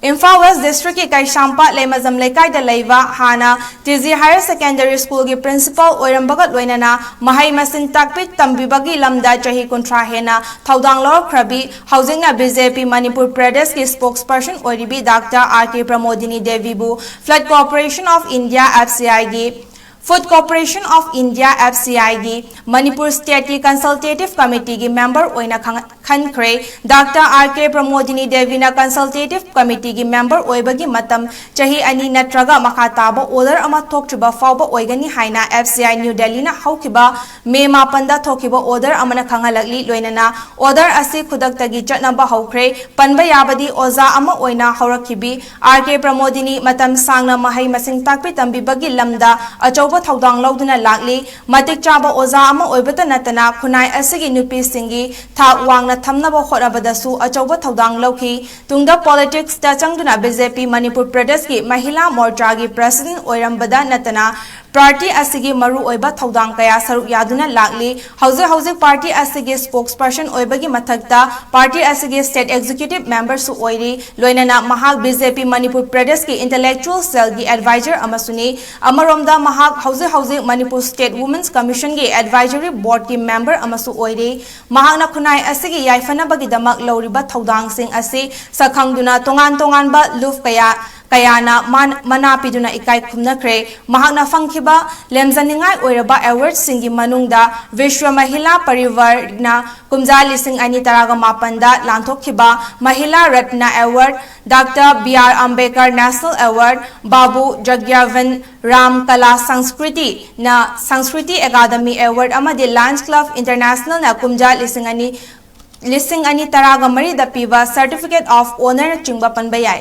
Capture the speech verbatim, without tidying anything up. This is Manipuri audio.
ꯏꯝꯐꯥꯜ ꯋꯦꯁ ꯗꯤꯁꯇ꯭ꯔꯤꯛꯀꯤ ꯀꯩꯁꯥꯝꯄꯥꯠ ꯂꯩꯃꯖꯝ ꯂꯩꯀꯥꯏꯗ ꯂꯩꯕ ꯍꯥꯟꯅ ꯇꯤ ꯖꯤ ꯍꯥꯌꯔ ꯁꯦꯀꯦꯟꯗꯔꯤ ꯁ꯭ꯀꯨꯜꯒꯤ ꯄ꯭ꯔꯤꯟꯁꯤꯄꯥꯜ ꯑꯣꯏꯔꯝꯕꯒ ꯂꯣꯏꯅꯅ ꯃꯍꯩ ꯃꯁꯤꯡ ꯇꯥꯛꯄꯤ ꯇꯝꯕꯤꯕꯒꯤ ꯂꯝꯗ ꯆꯍꯤ ꯀꯨꯟꯊ꯭ꯔꯥ ꯍꯦꯟꯅ ꯊꯧꯗꯥꯡ ꯂꯧꯔꯛꯈ꯭ꯔꯕꯤ, ꯍꯧꯖꯤꯛꯅ ꯕꯤ ꯖꯦ ꯄꯤ ꯃꯅꯤꯄꯨꯔ ꯄ꯭ꯔꯗꯦꯁꯀꯤ ꯁ꯭ꯄꯣꯛꯁ ꯄꯔꯁꯟ ꯑꯣꯏꯔꯤꯕꯤ ꯗꯥꯛꯇꯔ ꯑꯥꯔ ꯀꯦ ꯄ꯭ꯔꯃꯣꯗꯤꯅꯤ ꯗꯦꯕꯤꯕꯨ food corporation of India, F C ꯑꯥꯏꯒꯤ Food Corporation of India, F C I ꯒꯤ ꯃꯅꯤꯄꯨꯔ ꯁ꯭ꯇꯦꯠꯀꯤ ꯀꯟꯁꯜꯇꯦꯇꯤꯚ ꯀꯃꯤꯇꯤꯒꯤ ꯃꯦꯝꯕꯔ ꯑꯣꯏꯅ ꯈꯪ-, ꯈꯟꯈ꯭ꯔꯦ꯫ Doctor R K Pramodini ꯗꯦꯕꯤꯅ ꯀꯟꯁꯜꯇꯦꯇꯤꯚ ꯀꯃꯤꯇꯤꯒꯤ member ꯑꯣꯏꯕꯒꯤ ꯃꯇꯝ ꯆꯍꯤ ꯑꯅꯤ ꯅꯠꯇ꯭ꯔꯒ ꯃꯈꯥ ꯇꯥꯕ ꯑꯣꯔꯗꯔ ꯑꯃ ꯊꯣꯛꯇ꯭ꯔꯤꯕ ꯐꯥꯎꯕ ꯑꯣꯏꯒꯅꯤ ꯍꯥꯏꯅ F C I ꯅ꯭ꯌꯨ ꯗꯦꯜꯂꯤꯅ ꯍꯧꯈꯤꯕ ꯃꯦ ꯃꯥꯄꯟꯗ ꯊꯣꯛꯈꯤꯕ ꯑꯣꯔꯗꯔ ꯑꯃꯅ ꯈꯪꯍꯜꯂꯛꯂꯤ꯫ ꯂꯣꯏꯅꯅ ꯑꯣꯔꯗꯔ ꯑꯁꯤ ꯈꯨꯗꯛꯇꯒꯤ ꯆꯠꯅꯕ ꯍꯧꯈ꯭ꯔꯦ꯫ ꯄꯟꯕ ꯌꯥꯕꯗꯤ ꯑꯣꯖꯥ ꯑꯃ ꯑꯣꯏꯅ ꯍꯧꯔꯛꯈꯤꯕꯤ ꯑꯥꯔ ꯀꯦ ꯄ꯭ꯔꯃꯣꯗꯤꯅꯤ ꯃꯇꯝ ꯁꯥꯡꯅ ꯃꯍꯩ ꯃꯁꯤꯡ ꯇꯥꯛꯄꯤ ꯇꯝꯕꯤꯕꯒꯤ ꯂꯝꯗ ꯑꯆꯧꯕ ꯊꯧꯗꯥꯡ ꯂꯧꯗꯨꯅ ꯂꯥꯛꯂꯤ꯫ ꯃꯇꯤꯛ ꯆꯥꯕ ꯑꯣꯖꯥ ꯑꯃ ꯑꯣꯏꯕꯇ ꯅꯠꯇꯅ ꯈꯨꯟꯅꯥꯏ ꯑꯁꯤꯒꯤ ꯅꯨꯄꯤꯁꯤꯡꯒꯤ ꯊꯥꯛ ꯋꯥꯡꯅ ꯊꯝꯅꯕ ꯍꯣꯠꯅꯕꯗꯁꯨ ꯑꯆꯧꯕ ꯊꯧꯗꯥꯡ ꯂꯧꯈꯤ꯫ ꯇꯨꯡꯗ ꯄꯣꯂꯤꯇꯤꯛꯁꯇ ꯆꯪꯗꯨꯅ ꯕꯤ ꯖꯦ ꯄꯤ ꯃꯅꯤꯄꯨꯔ ꯄ꯭ꯔꯗꯦꯁꯀꯤ ꯃꯍꯤꯂꯥ ꯃꯣꯔꯆꯥꯒꯤ ꯄ꯭ꯔꯁꯤꯗꯦꯟꯠ ꯑꯣꯏꯔꯝꯕꯗ ꯅꯠꯇꯅ ꯄꯥꯔꯇꯤ ꯑꯁꯤꯒꯤ ꯃꯔꯨꯑꯣꯏꯕ ꯊꯧꯗꯥꯡ ꯀꯌꯥ ꯁꯔꯨꯛ ꯌꯥꯗꯨꯅ ꯂꯥꯛꯂꯤ꯫ ꯍꯧꯖꯤꯛ ꯍꯧꯖꯤꯛ ꯄꯥꯔꯇꯤ ꯑꯁꯤꯒꯤ ꯁ꯭ꯄꯣꯛꯁ ꯄꯔꯁꯟ ꯑꯣꯏꯕꯒꯤ ꯃꯊꯛꯇ ꯄꯥꯔꯇꯤ ꯑꯁꯤꯒꯤ ꯁ꯭ꯇꯦꯠ ꯑꯦꯛꯖꯤꯀ꯭ꯌꯨꯇꯤꯚ ꯃꯦꯝꯕꯔꯁꯨ ꯑꯣꯏꯔꯤ꯫ ꯂꯣꯏꯅꯅ ꯃꯍꯥꯛ ꯕꯤ ꯖꯦ ꯄꯤ ꯃꯅꯤꯄꯨꯔ ꯄ꯭ꯔꯗꯦꯁꯀꯤ ꯏꯟꯇꯦꯂꯦꯛꯆꯨꯑꯦꯜ ꯁꯦꯜꯒꯤ ꯑꯦꯗꯚꯥꯏꯖꯔ ꯑꯃꯁꯨꯅꯤ꯫ ꯑꯃꯔꯣꯝꯗ ꯃꯍꯥꯛ ꯍꯧꯖꯤꯛ ꯍꯧꯖꯤꯛ ꯃꯅꯤꯄꯨꯔ ꯁ꯭ꯇꯦꯠ ꯋꯨꯃꯦꯟꯁ ꯀꯃꯤꯁꯟꯒꯤ ꯑꯦꯗꯚꯥꯏꯖꯔꯤ ꯕꯣꯔꯗꯀꯤ ꯃꯦꯝꯕꯔ ꯑꯃꯁꯨ ꯑꯣꯏꯔꯤ꯫ ꯃꯍꯥꯛꯅ ꯈꯨꯟꯅꯥꯏ ꯑꯁꯤꯒꯤ ꯌꯥꯏꯐꯅꯕꯒꯤꯗꯃꯛ ꯂꯧꯔꯤꯕ ꯊꯧꯗꯥꯡꯁꯤꯡ ꯑꯁꯤ ꯁꯛꯈꯪꯗꯨꯅ ꯇꯣꯉꯥꯟ ꯇꯣꯉꯥꯟꯕ ꯂꯨꯞ ꯀꯌꯥ, ꯀꯌꯥꯅ ꯃꯥꯟ-, ꯃꯅꯥ ꯄꯤꯗꯨꯅ ꯏꯀꯥꯏ ꯈꯨꯝꯅꯈ꯭ꯔꯦ꯫ ꯃꯍꯥꯛꯅ ꯐꯪꯈꯤꯕ ꯂꯦꯝꯖꯅꯤꯡꯉꯥꯏ ꯑꯣꯏꯔꯕ ꯑꯦꯋꯥꯔꯗꯁꯤꯡꯒꯤ ꯃꯅꯨꯡꯗ ꯕꯤꯁ꯭ꯋ ꯃꯍꯤꯂꯥ ꯄꯔꯤꯋꯥꯔꯅ ꯀꯨꯝꯖꯥ ꯂꯤꯁꯤꯡ ꯑꯅꯤ ꯇꯔꯥꯒ ꯃꯥꯄꯟꯗ ꯂꯥꯟꯊꯣꯛꯈꯤꯕ Mahila Ratna award, doctor B R Ambedkar national award, Babu Jagjivan Ram Kala ꯁꯪꯁꯀ꯭ꯔꯤꯇꯤꯅ ꯁꯪꯁꯀ꯭ꯔꯤꯇꯤ ꯑꯦꯀꯥꯗꯃꯤ ꯑꯦꯋꯥꯔꯗ ꯑꯃꯗꯤ ꯂꯥꯌꯟꯁ ꯀ꯭ꯂꯕ ꯏꯟꯇꯔꯅꯦꯁꯅꯦꯜꯅ ꯀꯨꯝꯖꯥ ꯂꯤꯁꯤꯡ ꯑꯅꯤ, ꯂꯤꯁꯤꯡ ꯑꯅꯤ ꯇꯔꯥꯒ ꯃꯔꯤꯗ ꯄꯤꯕ ꯁꯔꯇꯤꯐꯤꯀꯦꯠ ꯑꯣꯐ ꯑꯣꯅꯔꯅꯆꯤꯡꯕ ꯄꯟꯕ ꯌꯥꯏ꯫